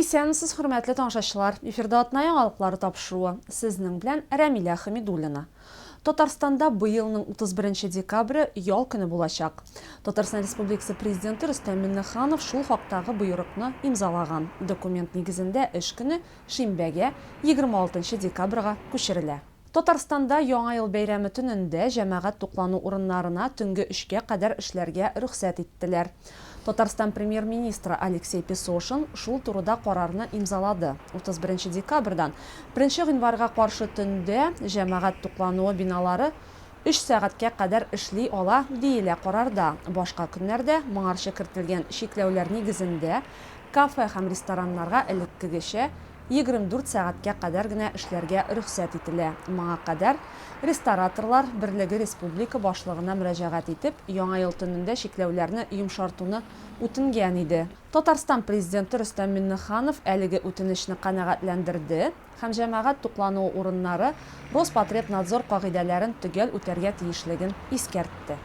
Исәнмесез, хөрмәтле тамашачылар! Эфирда атна яңалыклары тапшыруы. Сезнең белән Рәмилә Хәмидуллина. Татарстанда быелның 31 декабре ял көне булачак. Татарстан Республикасы Президенты Рөстәм Миңнеханов шул хактагы боерыкны имзалаган. Документ нигезендә эш көне шимбәгә, 26 декабрьгә күчерелә. Татарстанда Яңа ел бәйрәме төнендә җәмәгать туклану урыннарына төнге өчкә кадәр эшләргә рөхсәт иттеләр. Татарстан Премьер-министры Алексей Песошин шул турыда карарны имзалады. 31 декабрьдан 1 гыйнварга каршы төндә җәмәгать туклануы биналары өч сәгатькә кадәр эшли ала, диелә карарда. Башка көннәрдә, моңарчы кертелгән чикләүләр нигезендә, кафе һәм рестораннарга элеккегечә 24 сәгатькә кадәр генә эшләргә рөхсәт ителә. Моңа кадәр Рестораторлар берлеге республика башлыгына мөрәҗәгать итеп, Яңа ел төнендә чикләүләрне йомшартуны үтенгән иде. Татарстан Президенты Рөстәм Миңнеханов әлеге үтенечне канәгатьләндерде һәм җәмәгать туклануы урыннары Роспотребнадзор кагыйдәләрен төгәл үтәргә тиешлеген искәртте.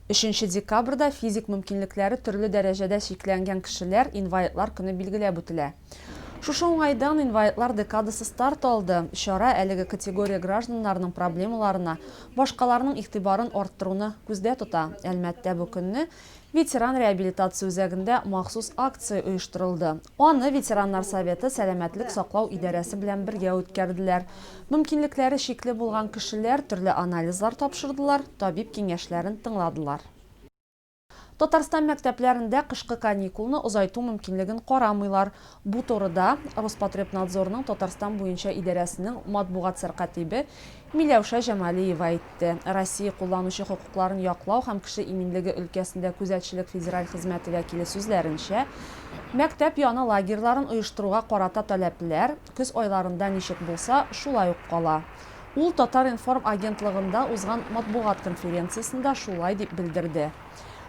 Өченче декабрьдә физик мөмкинлекләре төрле дәрәҗәдә чикләнгән кешеләр, инвалидлар көне билгеләп үтелә. Шушы уңайдан инвалидлар декадасы старт алды. Чара әлеге категория гражданнарының проблемаларына башкаларның игътибарын арттыруны күздә тота. Әлмәттә бу көнне Ветеран реабилитация үзәгендә махсус акция оештырылды. Аны Ветераннар советы сәламәтлек саклау идарәсе белән бергә үткәрделәр. Мөмкинлекләре чикле булган кешеләр төрле анализлар тапшырдылар, табиб киңәшләрен тыңладылар. Татарстан мәктәпләрендә кышкы каникулны озайту мөмкинлеген карамыйлар. Бу турыда Роспотребнадзорның Татарстан буенча идарәсенең матбугат сәркатибе Миләүшә Җамалиева әйтте. Россия кулланучы хокукларын яклау һәм кеше иминлеге өлкәсендә күзәтчелек федераль хезмәте вәкиле сүзләренчә, мәктәп яны лагерьларын оештыруга карата таләпләр көз айларында ничек булса, шулай ук кала. Ул Татар-информ агентлыгында узган матбугат конференциясендә шулай дип белдерде.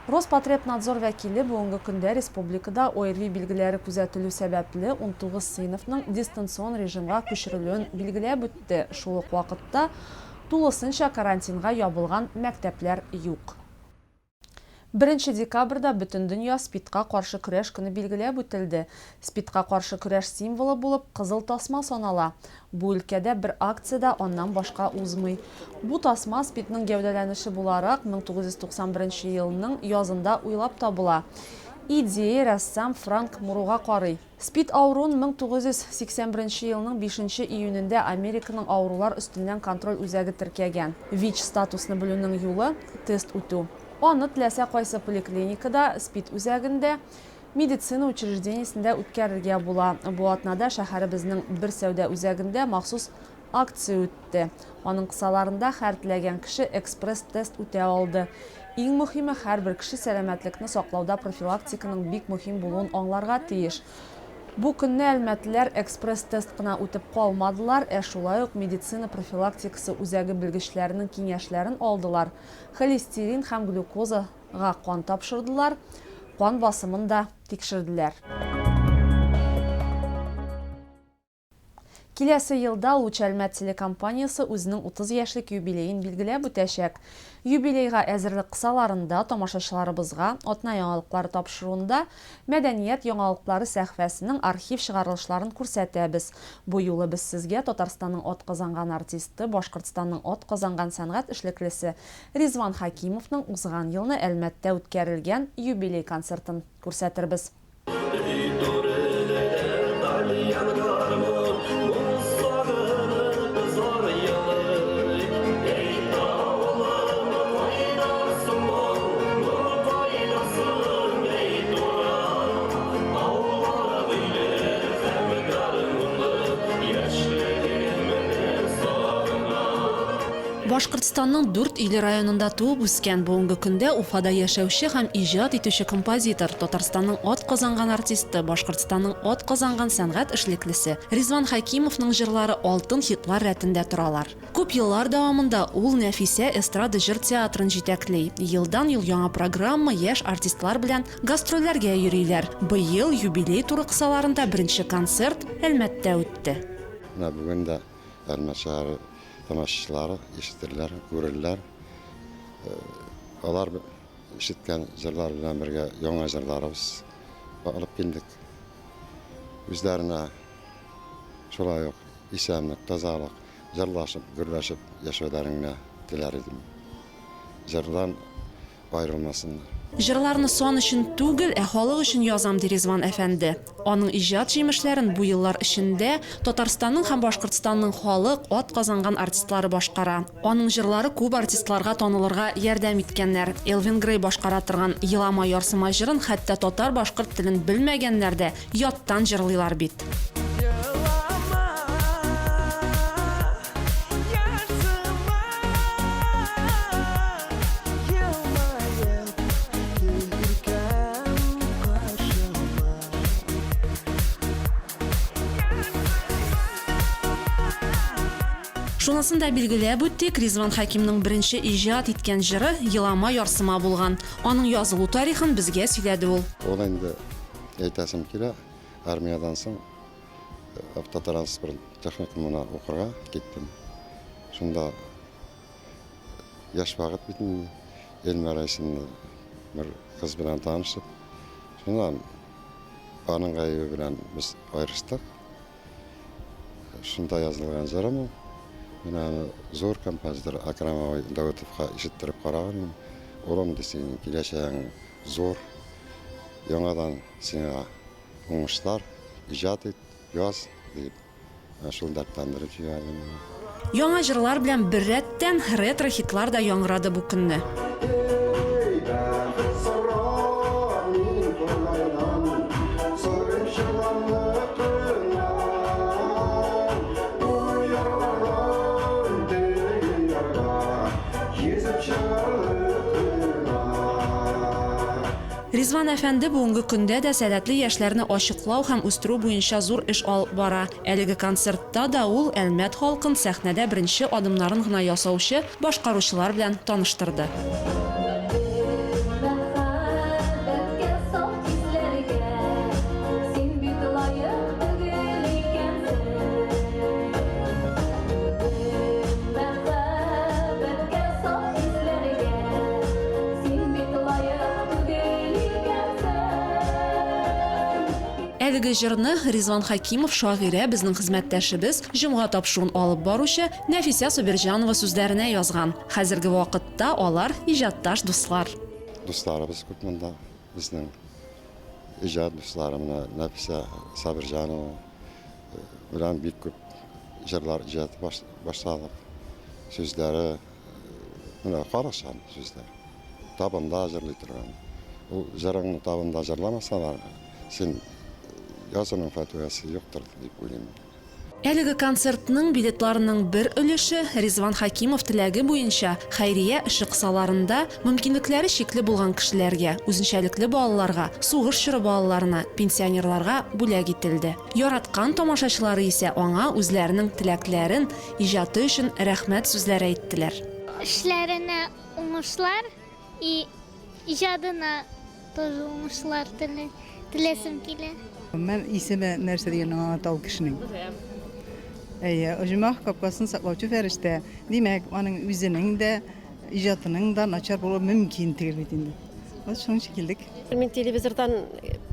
Роспотребнадзор вәкиле бүгенге көндә республикада ОРВИ билгеләре күзәтелү сәбәпле 19 сыйныфның дистанцион режимга күчерелүен билгеләп үтте, шул ук вакытта тулысынча карантинга ябылган мәктәпләр юк. Беренче декабрьдә Бөтендөнья СПИДка каршы көрәш көне билгеләп үтелде. СПИДка каршы көрәш символы булып кызыл тасма санала. Бу өлкәдә бер акция дә аннан башка узмый. Бу тасма СПИДның гәүдәләнеше буларак 1991 елның язында уйлап табыла. Идея рәссам Франк Муруга карый. СПИД авыруын 1981 елның бишенче июнендә Американың авырулар өстеннән контроль үзәге теркәгән. ВИЧ-статусны белүнең юлы, тест үтү. Аны теләсә кайсы поликлиникада, СПИД үзәгендә, Медицина учреждениесендә үткәрергә була. Бу атнада шәһәребезнең бер сәүдә үзәгендә махсус акция үтте. Аның кысаларында һәр теләгән кеше экспресс-тест үтә алды. Иң мөһиме, һәрбер кеше сәламәтлекне саклауда профилактиканың бик мөһим булуын аңларга тиеш. Бу көнне әлмәтлеләр экспресс-тест кына үтеп калмадылар, ә шулай ук медицина профилактикасы үзәге белгечләренең киңәшләрен алдылар, холестерин һәм глюкоза Га кан тапшырдылар, кан басымын да тикшерделәр. Киләсе елда Луч Әлмәт телекомпаниясе үзенең 30 яшьлек юбилеен билгеләп үтәчәк. Юбилейга әзерлек кысаларында тамашачыларыбызга Атна яңалыклары тапшыруында Мәдәният яңалыклары сәхифәсенең архив чыгарылышларын күрсәтәбез. Бу юлы без сезгә Татарстанның атказанган артисты, Башкортстанның атказанган сәнгать эшлеклесе Ризван Хәкимовның узган елны Әлмәттә үткәрелгән юбилей концертын күрсәтербез. Башкортстанның Дүрт-Иле районында туып үскән, бүгенге көндә Уфада яшәүче һәм иҗат итүче композитор, Татарстанның атказанган артисты, Башкортстанның атказанган сәнгать эшлеклесе Ризван Хәкимовның җырлары алтын хитлар рәтендә торалар. Күп еллар дәвамында ул Нәфисә эстрада җыр театрын җитәкли. Елдан-ел яңа программа, яшь артистлар белән гастрольләргә йөриләр. Быел юбилей туры кысаларында беренче концерт Әлмәттә үтте. Менә бүген дә Әлмәт шәһәре тамашачылары ишетерләр, күрерләр. Алар. ишеткән җырлар белән бергә яңа җырларыбыз алып килдек. Үзләренә шулай ук исәнлек, тазалык, җырлашып, гөрләшеп яшәүләрен генә теләр идем. Җырдан аерылмасыннар. Җырларны сан өчен түгел, ә халык өчен язам, ди Ризван әфәнде. Аның иҗат җимешләрен бу еллар эчендә Татарстанның һәм Башкортстанның халык, атказанган артистлары башкара. Аның җырлары күп артистларга танылырга ярдәм иткәннәр. Элвин Грей башкара торган Елама ярсыма җырын хәтта татар-башкорт телен белмәгәннәр дә яттан җырлыйлар бит. Елама, ярсыма, елмаеп кил иркәм каршыма. Шунысын да билгеләп үтик, Ризван Хәкимнең беренче иҗат иткән җыры Елама ярсыма булган. Аның язылу тарихын безгә сөйләде ул. Ул инде, әйтәсем килә, армиядән соң автотранспорт техникумына укырга киттем. Шунда яшь вакыт бит инде, Эльмира исемле бер кыз белән танышып, шуннан аның гаебе белән без аерыштык. Шунда язылган җырым ул. Мин аны зур композитор Акрам абый Даутовка ишеттереп караган идем. Улым, ди, синең киләчәгең зур. Яңадан сиңа уңышлар, иҗат ит, яз, дип, шул дәртләндереп җибәрде мине. Яңа җырлар белән беррәттән, ретро-хитлар да яңгырады бу көнне. Эй, бәхет сорап мин Ходайдан, Сорыйм чынлыкына. Бу ярлардан теге ярга Йөзеп чыгарлык кына. Ризван әфәнде бүгенге көндә дә сәләтле яшьләрне ачыклау һәм үстерү буенча зур эш алып бара. Әлеге концертта да ул Әлмәт халкын сәхнәдә беренче адымнарын гына ясаучы башкаручылар белән таныштырды. Мәхәббәткә, саф хисләргә син бит лаек түгел икәнсең. Мәхәббәткә, саф хисләргә син бит лаек түгел икәнсең. Әлеге җырны Ризван Хәкимов, шагыйрә, безнең хезмәттәшебез, Җомга тапшыруын алып баручы Нәфисә Сабирҗанова сүзләренә язган. Хәзерге вакытта алар, иҗатташ дуслар. Дусларыбыз күп монда, безнең иҗат дуслары, менә Нәфисә Сабирҗанова белән бик күп җырлар иҗат башладык. Сүзләре Менә карашам сүзләр. Табында җырлый торган. Ул җырыңны табында җырламасалар, син язуның фәтвәсе юктыр дип уйлыйм. Әлеге концертның билетларының бер өлеше, Ризван Хәкимов теләге буенча, хәйрия эше кысаларында, мөмкинлекләре чикле булган кешеләргә, үзенчәлекле балаларга, сугыш чоры балаларына, пенсионерларга бүләк ителде. Яраткан тамашачылары исә аңа үзләренең теләкләрен, Иҗаты өчен рәхмәт сүзләре әйттеләр. Эшләренә уңышлар и иҗадына тоже уңышлар теләсем килә. Мен исеме нәрсә дигәнне аңлата ул кешенең. Әйе, оҗмах капкасын саклаучы фәрештә. Димәк, аның үзенең дә, иҗатының да начар булуы мөмкин түгел бит инде. Вот шуның өчен килдек. Мин телевизордан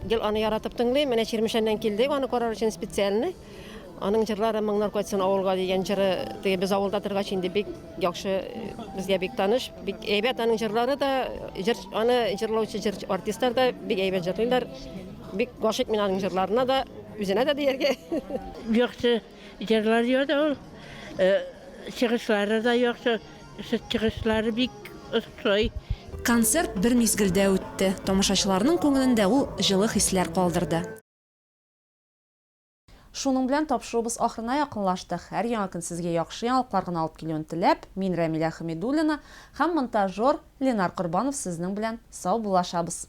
гел аны яратып тыңлыйм. Менә Чирмешәннән килдек аны карар өчен специально. Аның җырлары Моңнар кайтсын авылга дигән җыры теге без авылда торгач инде бик яхшы безгә бик таныш, бик әйбәт аның җырлары да, җыр аны җырлаучы җыр артистлар да бик әйбәт җырлыйлар. Бик гашыйк мин аның җырларына да, үзенә дә дияргә. Яхшы җырлар яза ул. Чыгышлары да яхшы, чыгышлары бик ошый. Концерт бер мизгелдә үтте. Тамашачыларның күңелендә ул җылы хисләр калдырды. Шуның белән тапшыруыбыз ахырына якынлашты. Һәр яңа көн сезгә яхшы яңалыклар гына алып килүен теләп, мин Рәмилә Хәмидуллина һәм монтажер Ленар Корбанов сезнең белән саубуллашабыз.